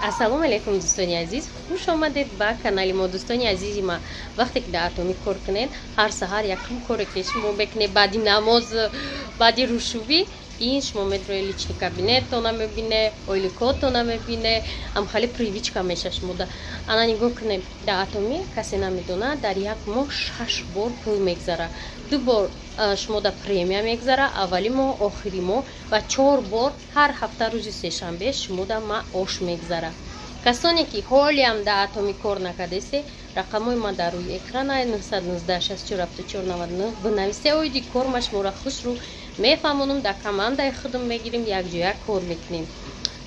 Ассалому алайкум, дӯстони азиз, хуш омадед ба канали мо. Дӯстони азизи ма, вақте ки дар Атомӣ кор кунед, ҳар саҳар якум коре ки шумо мекунед баъди намоз, баъди рӯшувӣ, ин шумо метрои личный кабинетона мебине, ойликотона мебине, амхали привычка меша шумода. Ана нигоҳ кунед, дар Атомӣ касе намедонад, дар як моҳ шаш бор пул мегзара. Ду бор шумо дар премия мегзара, аввали моҳ, охири моҳ, ва чор бор ҳар ҳафта рӯзи сешанбе шумо дар маош мегзара. Касоне ки ҳолиам дар Атомӣ кор накардесе, рақамҳои ман дар рӯи экран 919 64 74 99, бинависе оиди кор, ма шуморо хушрӯ мефаҳмонам, дар командаи худам мегирем, якҷоя кор мекунем.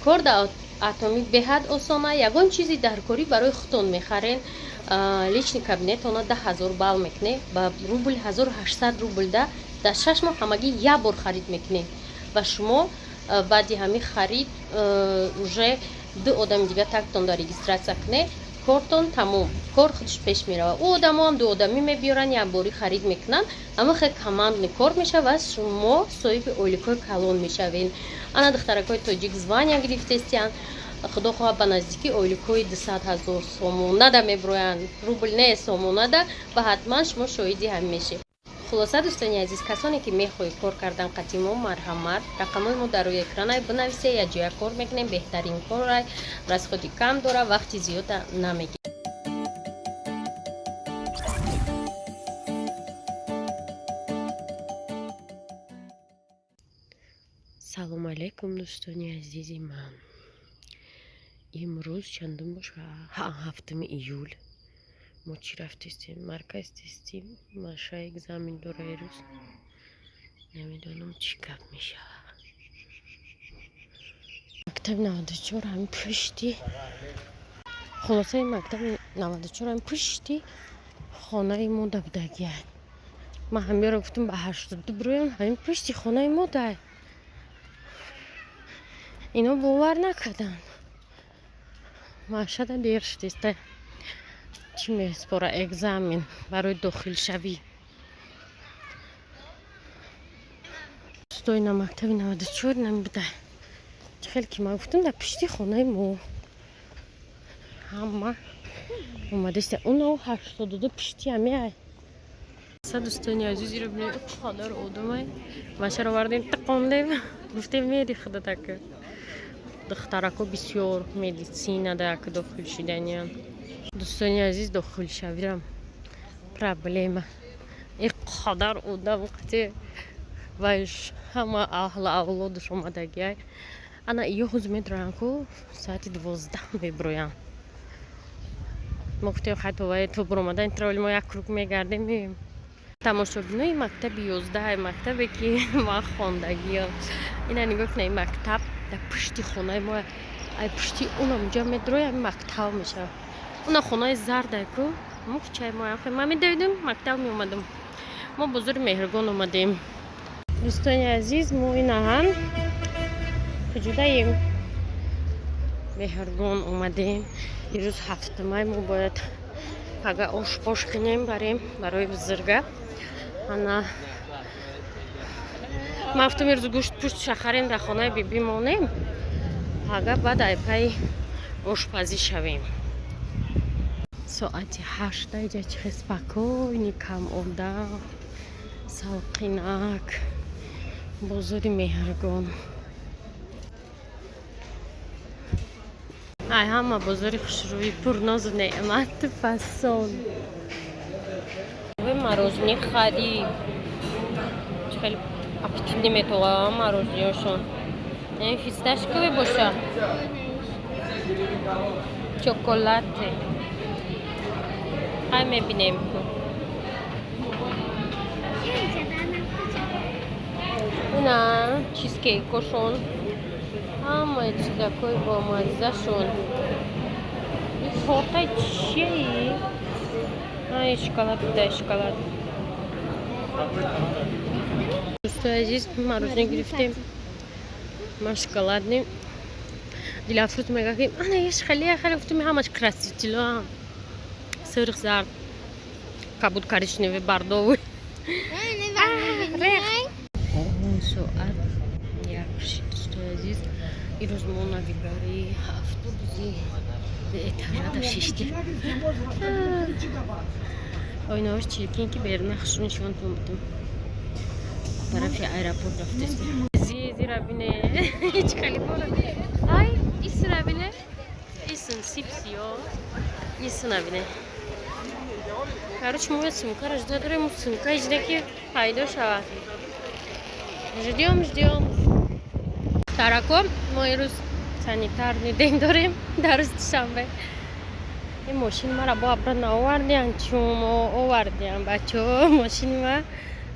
Кор дар Атомӣ беҳад осона, ягон чизи даркорӣ барои худтон мехарен, личный кабинетона 10 000 балл мекунед, ба рубл 1800 рубл да дар 6 моҳ ҳамагӣ як бор харид мекунед ва шумо баъди ҳамин харид уже ду одами дига тактон дар регистрация кунед, кортон тамом, кор худаш пеш меравад. Ӯ одамоам ду одамӣ мебиёранд, якборӣ харид мекунанд, ама хел командный кор мешавад ва шумо соҳиби ойликҳои калон мешавед. Ана духтаракҳои тоҷик звания гирифтестиянд, худо хоҳад, ба наздикӣ ойликҳои 200 000 сомонада мебироянд, рубл не, сомонада, ва ҳатман шумо шоҳиди ҳам мешед. Хулоса, дӯстони азиз, касоне ки мехоҳед кор кардан қати мо, марҳамат, рақамҳои мо дар рӯи экранай, бинависе, якҷоя кор мекунем. Беҳтарин корай, расходи кам дора, вақти зиёда намегирад. Салому алайкум, дӯстони азизи ман. Имрӯз чандум боша? 7 июл. Мо чӣ рафтестем? Марказ тестим. Маша экзамен дора ирӯз, намедонам, чӣ гап мешавад. Мактаби 94 ҳамин пушти, хулосаи мактаби 94 ҳамин пушти хонаи мо да будагия. Ман ҳамёро гуфтам, ба 82 бироям, ҳамин пушти хонаи мо дай. Ино бовар накарданд. Машада дер шудеста, чӣ меспора, экзамен барои дохилшавӣ. Стои на мактаби 94 намебуда. Хеле ки ман гуфтам, дар пушти хонаи мо ҳама омадаста, уно 82 пушти ҳамеай. Дӯстони азиз, иро бинед, қадар одамай. Машаро вардем, тиқондем, гуфтем, мери худатака. Духтарако бисёр медицина даак дохил шиданиям. Дӯстони азиз, дохилшавирам проблема, ин қадар одам қати вайш, ҳама аҳлу авлодаш омадагиай. Ана ё ҳуз медроянд ку, соати 12 мебироянд. Мо гуфтем, хай, то вай то биромадан троли мо як круг мегардем, меоем. Тамошобинои мактаби 11, мактабе ки ман хондагиам, ина нигоҳ кунед, ин мактаб дар пушти хонаи мо, ай пушти унам ҷа медрои, ҳамин мактаб мешавад. Уна хонаи зардай ку, мо кӯчаи мо, ман медавидем, мактаб меомадам. Мо бозори Меҳргон омадем. Дӯстони азиз, мо инаҳам куҷодаем? Меҳргон омадем. Ирӯз 7 май, мо бояд пага ошпош кунем, барем барои бузурга. Ана ман гуфтам, ирӯз гӯшт пушт шахарем, дар хонаи бибӣ монем, пага баъд айпай ошпазӣ шавем. Соати 8 иҷа чихе спокойный, кам одам, салқинак бозори Меҳргон. Ай ҳама бозори хушрӯи, пурнозу неъмат, фасон. Мороженое харид, хеле аппетит метова мороженое шон. Ин фисташковый боша, чоколате. Хай, мебинем ку. Ина чизкейкошон, ҳамаи чизакҳои бомаззашон. Тортай чие? Ай, шоколад будай, шоколад. Дӯстои азиз, мороженое гирифтем, ман шоколадный. Дилафрӯз мега ки ана еш хеле хеле. Гуфтем, ҳамаш краситель о, сурх, зард, кабуд, коричневый, бордовый. Соат 1 шид, дӯстои азиз. Ирӯз мо навигари автобуси этажада шиштем. Ойнаош чиркин, ки беруна хушрӯ нишонтон будам. Тарафи аэропорт рафтестем. Зира бине, ҳеҷ хеле бора. Ай, исра бине. Исн сипсиё. Исна бине. Короче, мо сумкара жда дорем, сумка ижда, ки пайдо шавад. Ждём, ждём. Тарако, мо ирӯз санитарный день дорем дар рӯзи душанбе. Ин мошини мара бо абра наовардиан, чун овардиан, бачаҳо, мошини ма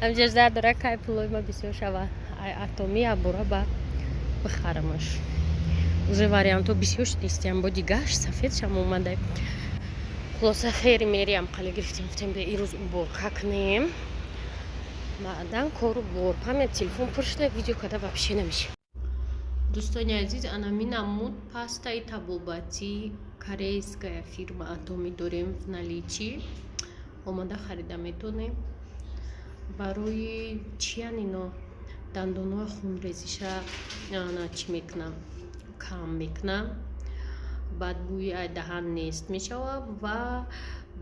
ҳамҷа жда дора, кай пулои ма бисёр шава, ай Атоми абура ба бихарамаш. Уже вариантҳо бисёр шудистиям, бо дигаш сафедшам омада. Хулоса, хери мериам қали гирифтем, гуфтем, бе ирӯз уборка кунем, баъдан кору бор. Память телефон пур шуда, видео када вообще намешавад. Дӯстони азиз, анами намуд пастаи табобатӣ, корейская фирма Атоми, дорем в наличии, омада харида метонем. Барои чиян ино? Дандонҳои хунрезиша чӣ мекунам, кам мекунам, бадбӯи даҳан нест мешавад ва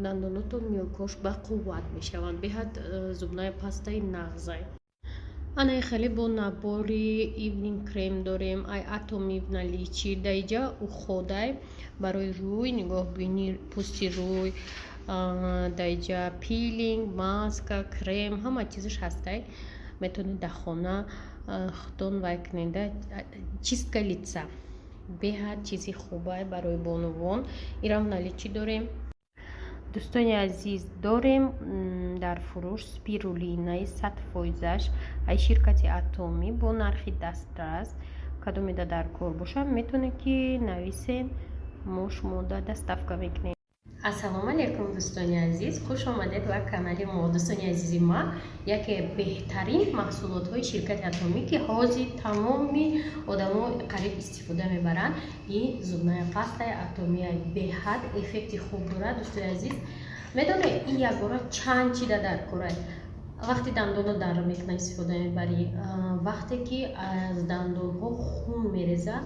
дандонотон, милкош бақувват мешаванд. Беҳад зубная пастаи нағзай. Анаи хеле бо набори evening крем дорем ай Атоми в наличии. Даиҷа уходай барои рӯй, нигоҳбини пӯсти рӯй, даиҷа пилинг, маска, крем, ҳама чизаш ҳастай. Метавонед дар хона худтон вай кунед, чистка лица, беҳад чизи хубай барои бонувон. Ирам в наличии дорем. Дӯстони азиз, дорем дар фурӯш спирулинаи 100 фоизаш ай ширкати Атомӣ бо нархи дастрас. Кадомеда дар кор бошад, метавонед, ки нависен, мо шумода доставка мекунем. Ассалому алайкум, дӯстони азиз, хуш омадед ба канали мо. Дӯстони азизи ма, яке беҳтарин маҳсулотҳои ширкати Атомӣ, ки ҳозир тамоми одамо қариб истифода мебаранд, ин зубная пастаи Атомия. Беҳад эффекти хуб дорад. Дӯстони азиз, медонед, ин якбора чанд чида дар корай? Вақте дандонро дар мекуна, истифода мебарӣ, вақте ки аз дандонҳо хун мереза,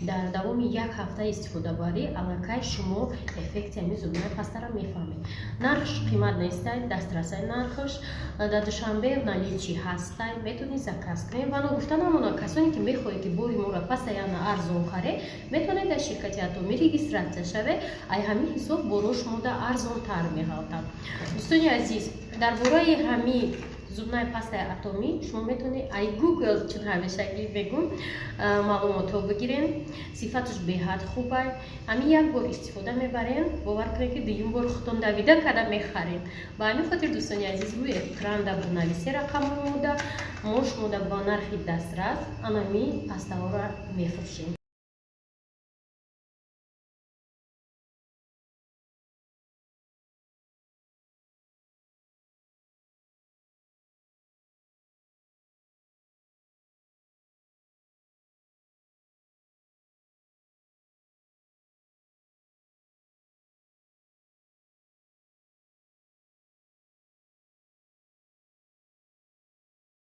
дар давоми як ҳафта истифода барӣ, аллакай шумо эффекти ҳамин зубная пастаро мефаҳмед. Нархш қимат нестай, дастрасай нархш. Дар Душанбе наличии ҳастай, метавонед заказ кунед. Ва ногуфта намонад, касоне ки мехоҳед, ки бори моро пастаяна арзон харед, метавонед дар ширкати Атомӣ регистрация шавед, ай ҳамин ҳисоб боро шумода арзонтар меғалтад. Дӯстони азиз, дар бораи ҳамин зубная пастаи Атомӣ шумо метавонед ай Гугл, чун ҳамешагӣ мегум, маълумотҳо бигирен. Сифаташ беҳад хубай. Ҳамин як бор истифода мебарен, бовар кунед, ки дуюм бор худтон давида када мехаред. Ба ҳамин хотир, дӯстони азиз, рӯи экранда бинависе рақамҳои мода, мо шумода ба нархи дастрас анами пастаҳоро мефурӯшем.